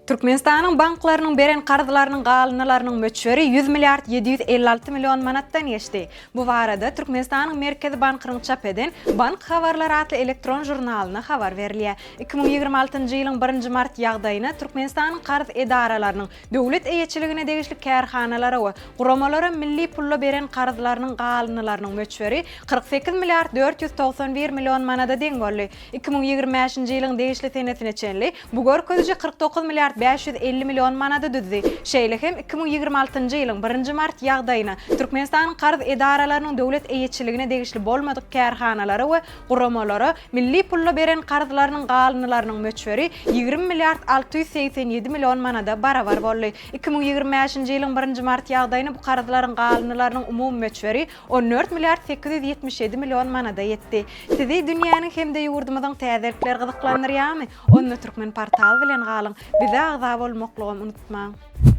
Türkmenistanyň banklarynyň beren karzlarynyň galyndylarynyň möçberi 100 milliard 756 million manatdan geçdi. Bu barada Türkmenistanyň Merkezi bankynyň çap eden Bank habarlary atly elektron žurnalynda habar berilýär. 2026-njy ýylyň birinji mart ýagdaýyna Türkmenistanyň karz edaralarynyň döwlet eýeçiligine degişli kärhanalara we guramalara milli pulda beren karzlarynyň galyndylarynyň möçberi 48 milliard 491 million manada deň boldy. 2025-nji ýylyň degişli senesine çenli bu görkeziji 49 milliard 550 million manady düzdi. Şeýle hem 2026-njy ýylyň birinji mart ýagdaýyna Türkmenistanyň karz edaralarynyň döwlet eýeçiligine degişli bolmadyk kärhanalara we guramalara milli pulda beren karzlarynyň galyndylarynyň möçberi 20 milliard 687 million manada barabar boldy. 2025-nji ýylyň birinji mart ýagdaýyna bu karzlaryň galyndylarynyň umumy möçberi 14 milliard 877 million manada ýetdi. Sizi dünýäniň hem-de ýurdumyzyň täzelikleri gyzyklandyrýarmy? Onda Türkmenportal bilen galyň! Bize agza bolmaklygam unutmaň!